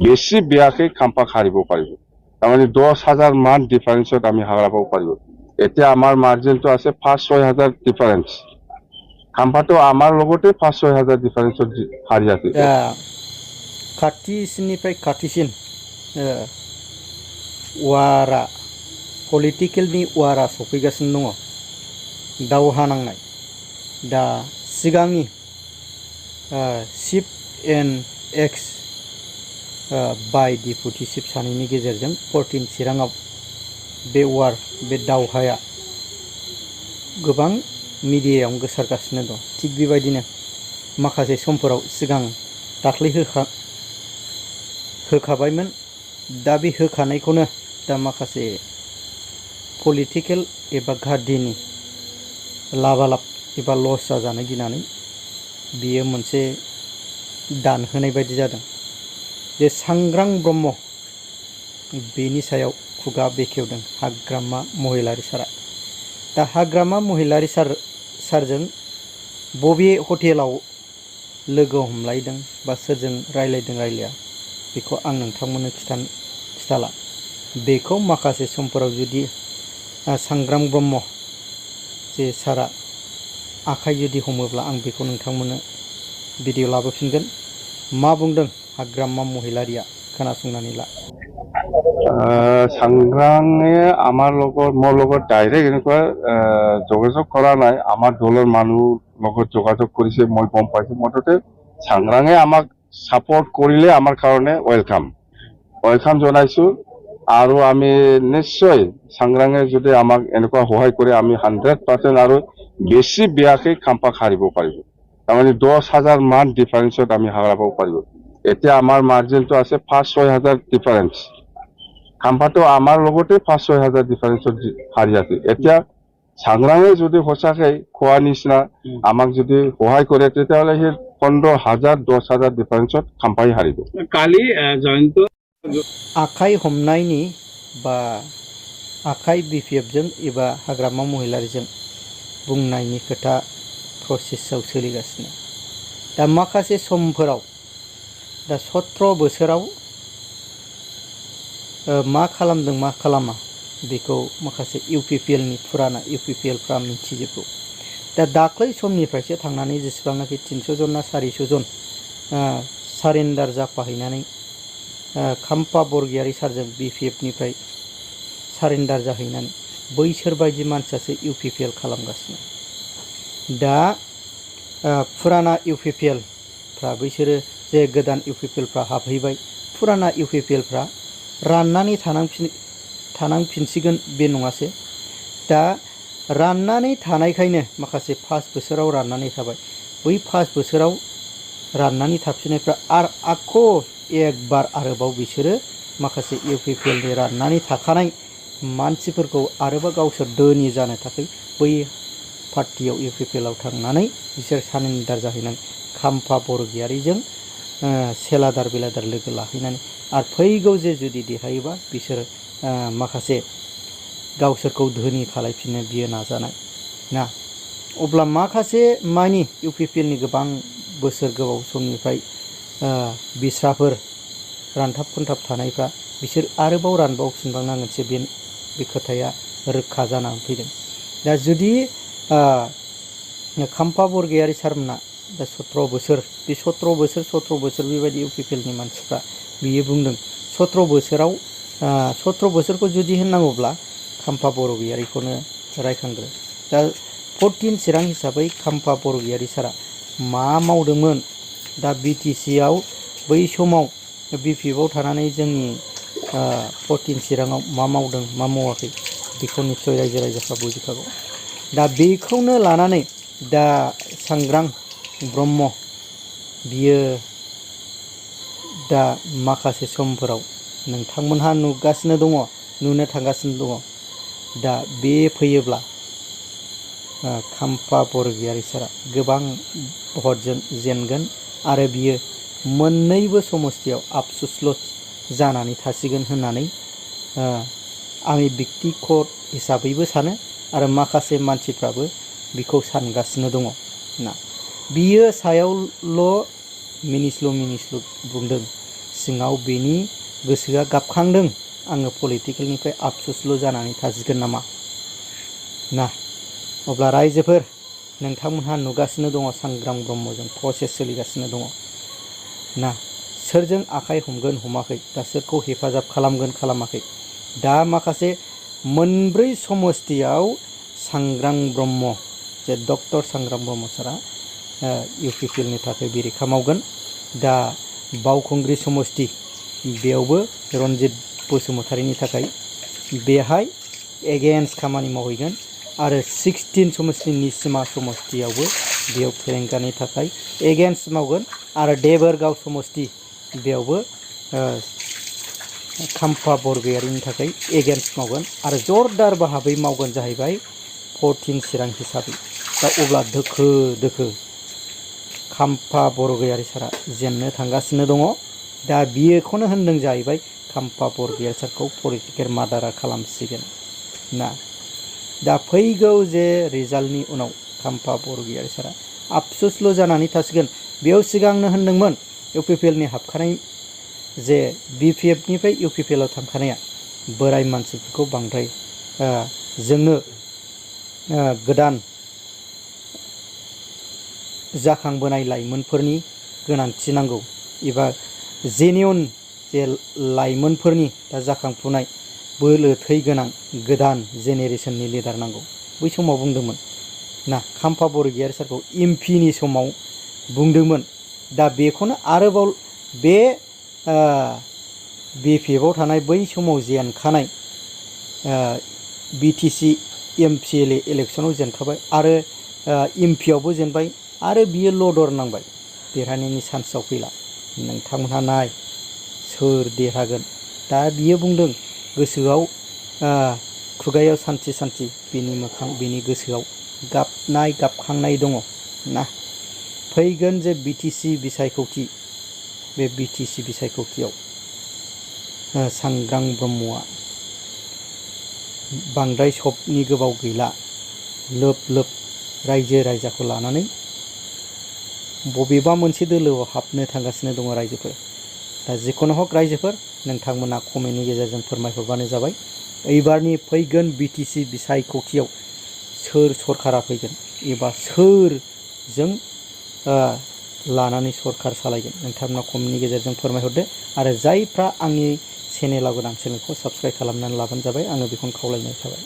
বেছি বেয়াকে খাম্পা হাৰিব পাৰিব। তাৰমানে 10,000 মান ডিফাৰেন্সত আমি হাৰাব পাৰিব। এতিয়া আমাৰ মাৰ্জিনটো আছে 5-6,000 ডিফাৰেন্স। খাম্পাটো আমাৰ লগতে 5-6,000 ডিফাৰেন্সত হাৰি আছে। दा खाथिसिननिफ्राय खाथिसिन वारा पलिटिकेलनि वारा सफैगासिनो दङ, दावहा नांनाय। दा सिगांनि चिफ एन्ड एक्स बाय डिपुटि चिफ सानैनि गेजेरजों 14 चिराङाव बे वार, बे दावहाया गोबां मिडियायाव गोसारगासिनो दं। थिग बेबायदिनो माखासे समफोराव सिगां दाख्लै होखाबायमोन। दा बे होखानायखौनो दा माखासे पलिटिकेल एबा गारदिनि लाबालाब एबा लस जाजानो गिनानै बियो मोनसे दानहोनाय बायदि जादों। जे सांग्रां ब्रह्म बेनि सायाव खुगा बेखेवदों हाग्रामा महिलारि सारा। दा हाग्रामा महिलारि सारजों बबे हटेलाव लोगो हमलायदों बा सोरजों रायलायदों रायलाया बेखौ आं नोंथांमोननो खिथाला। बेखौ माखासे समफोराव जुदि सांग्रां ब्रह्म जे सारा आखाइ जुदि हमोब्ला आं बेखौ नोंथांमोननो भिडिअ लाबोफिनगोन। मा बुंदों हाग्रामा महिलारिया खोनासंनानै ला। सांग्राङে আমাৰ লগত, মোৰ লগত ডাইৰেক্ট এনেকুৱা যোগাযোগ কৰা নাই। আমাৰ দলৰ মানুহ লগত যোগাযোগ কৰিছে, মই গম পাইছো। মুঠতে सांग्राङে আমাক সাপোর্ট কৰিলে আমাৰ কাৰণে ওয়েলকাম জনাইছো। আৰু আমি নিশ্চয় सांग्राङে যদি আমাক এনেকুৱা সহায় কৰে আমি 100% আৰু বেছি বেয়াকে খাম্পা হাৰিব পাৰিব। তাৰমানে 10,000 মান ডিফাৰেন্সত আমি হাৰাব পাৰিব। এতিয়া আমাৰ মাৰ্জিনটো আছে 5-6,000 ডিফাৰেন্স। খাম্পাটো আমাৰ লগতে 5-6,000 ডিফাৰেন্সত হাৰি আছে। এতিয়া सांग्राङে যদি সঁচাকৈ খোৱা নিচিনা আমাক যদি সহায় কৰে তেতিয়াহ'লে সেই 15,000 10,000 ডিফাৰেন্সত খাম্পাই হাৰিব। কালি জয়ন্ত आखाइ हमनायनि बा आखाइ BPFजों एबा हाग्रामा महिलारिजों बुंनायनि खोथा प्रसेसआव सोलिगासिनो। दा माखासे समफोराव दा 17 बोसोराव मा खालामदों मा खालामा बेखौ माखासे UPPLनि फुराना UPPLफ्रा मिथिजोबगौ। दा दाख्लै समनिफ्रायसो थांनानै जेसेबांनाखि 300 जन ना 400 जन सारेन्डार जाफाहैनानै खाम्फा बरगयारी सारजों BPFनिफ्राय सारेन्डार जाहैनानै बैसोर बायदि मानसियासो UPPL खालामगासिनो। दा फुराना UPPLफ्रा बैसोरो जे गोदान UPPLफ्रा हाबहैबाय, फुराना UPPLफ्रा राननानै थानांफिनसिगोन बे नङासो। दा राननानै थानायखायनो माखासे 5 बोसोराव राननानै थाबाय। बै 5 बोसोराव राननानै थाफिननायफ्रा आख' एक बार आरोबाव बिसोरो माखासे UPPLनि राननानै थाखानाय मानसिफोरखौ आरोबाव गावसोर धोनि जानो थाखाय बै पार्टियाव UPPLआव थांनानै बिसोर सारेन्डार जाहैनानै खाम्फा बरगयारीजों सेलादार बेलादार लोगो लाहैनानै आरो फैगौ जे जुदि देरहायोबा बिसोर माखासे गावसोरखौ धोनि खालायफिननो बियो नाजानाय ना। अब्ला माखासे मानि UPPLनि गोबां बोसोर गोबाव समनिफ्राय बिस्राफोर रानथाब खुन्थाब थानायफ्रा बिसोर आरोबाव रानबावफिनबावनांगोनसो बे खोथाया रोखा जानानै फैदों। दा जुदि खाम्फा बरगयारी सारमोना दा 17 बोसोर बे 17 बोसोर बेबायदि UPPLनि मानसिफ्रा बियो बुंदों 17 बोसोराव 17 बोसोरखौ जुदि होननांगौब्ला खाम्फा बरगयारीखौनो रायखांग्रो। दा 14 चिरां हिसाबै खाम्फा बरगयारी सारा मा मावदोंमोन दा BTCआव बै समाव BPFआव थानानै जोंनि 14 चिराङाव मा मावदों मा मावाखै बेखौ निस्सय रायजो राजाफ्रा बुजिखागौ। दा बेखौनो लानानै दा सांग्रां ब्रह्म बियो दा माखासे समफोराव नोंथांमोनहा नुगासिनो दङ, नुनो थांगासिनो दङ। दा बे फैयोब्ला खाम्फा बरगयारी सारा गोबां भटजों जेनगोन आरो बियो मोननैबो समस्थियाव आफसुसल' जानानै थासिगोन होननानै आंनि व्यक्तिगत हिसाबैबो सानो आरो माखासे मानसिफ्राबो बिखौ सानगासिनो दङ ना। बियो सायावल' मिनिस्लु बुंदों, सिङाव बेनि गोसोआ गाबखांदों आङो पलिटिकेलनिफ्राय आफसुसल' जानानै थासिगोन नामा ना। अब्ला रायजोफोर नोंथांमोनहा नुगासिनो दङ सांग्रां ब्रह्मजों प्रसेस सोलिगासिनो दङ ना। सोरजों आखाइ हमगोन हमाखै, दा सोरखौ हेफाजाब खालामगोन खालामाखै। दा माखासे मोनब्रै समस्तियाव सांग्रां ब्रह्म जे डक्टर सांग्रां ब्रह्म सारा इउपिपिएलनि थाखाय बेरेखा मावगोन। दा बावखुंग्रि समस्ति बेयावबो रन्जित बसुमतारीनि थाखाय बेहाय एगेन्स्ट खामानि मावहैगोन आरो 16 समस्ति निसिमा समस्तियावबो बेयाव फेरेंगानि थाखाय एगेन्स्ट मावगोन आरो देबोरगाव समस्ति बेयावबो खाम्फा बरगयारिनि थाखाय एगेन्स्ट मावगोन आरो जरदार भाबै मावगोन जाहैबाय 14 चिरां हिसाबै। दा अब्ला दोखो दोखो खाम्फा बरगयारि सारा जेननो थांगासिनो दङ। दा बेखौनो होनदों जाहैबाय खाम्फा बरगयारि सारखौ पलिटिकेल मार्डारा खालामसिगोन ना। दा फैगौ जे रिजाल्टनि उनाव खाम्फा बरगयारि सारा आफसुसल' जानानै थासिगोन। बेयाव सिगांनो होनदोंमोन इउपिपिएलनि हाबखानाय जे बिपिएफनिफ्राय इउपिपिएलआव थांखानाया बोराय मानसिफोरखौ बांद्राय जोंनो गोदान जाखांबोनाय लाइमोनफोरनि गोनांथि नांगौ एबा जेनिउन जे लाइमोनफोरनि दा जाखांफुनाय बोलो थै गोनां गोदान जेनेरेसननि लिडार नांगौ बै समाव बुंदोंमोन ना। खाम्फा बरगयारि सारखौ एमपिनि समाव बुंदोंमोन। दा बेखौनो आरोबाव बे बिपिएफआव थानाय बै समाव जेनखानाय बिटिसि एमपिएलए इलेक्सनाव जेनखाबाय आरो एमपिआवबो जेनबाय आरो बियो लदर नांबाय, देरहानायनि चान्सआव फैला। नोंथांमोनहा नाय सोर देरहागोन। दा बियो बुंदों गोसोआव खुगायाव सान्थि सान्थि, बिनि मोखां बिनि गोसोआव गाबखांनाय दङ ना। फैगोन जे बिटिसि बिसायख'थि बे बिटिसि बिसायख'थियाव सांग्रां ब्रह्मआ बांद्राय सबनि गोबाव गैला, लोब लोब रायजो राजाखौ लानानै बबेबा मोनसे दोलोआव हाबनो थांगासिनो दङ रायजोफोर। दा जिखुनु हक रायजोफोर नोंथांमोना कमेन्टनि गेजेरजों फोरमायहरबानो जाबाय एबारनि फैगोन बिटिसि बिसायख'थियाव सोर सरकारा फैगोन एबा सोरजों लानानै सरकार सालायगोन। नोंथांमोना कमेन्टनि गेजेरजों फोरमायहरदो आरो जायफ्रा आंनि चेनेलाव गोदान चेनेलखौ साबस्क्राइब खालामनानै लाबानो जाबाय, आङो बेखौनो खावलायनाय थाबाय।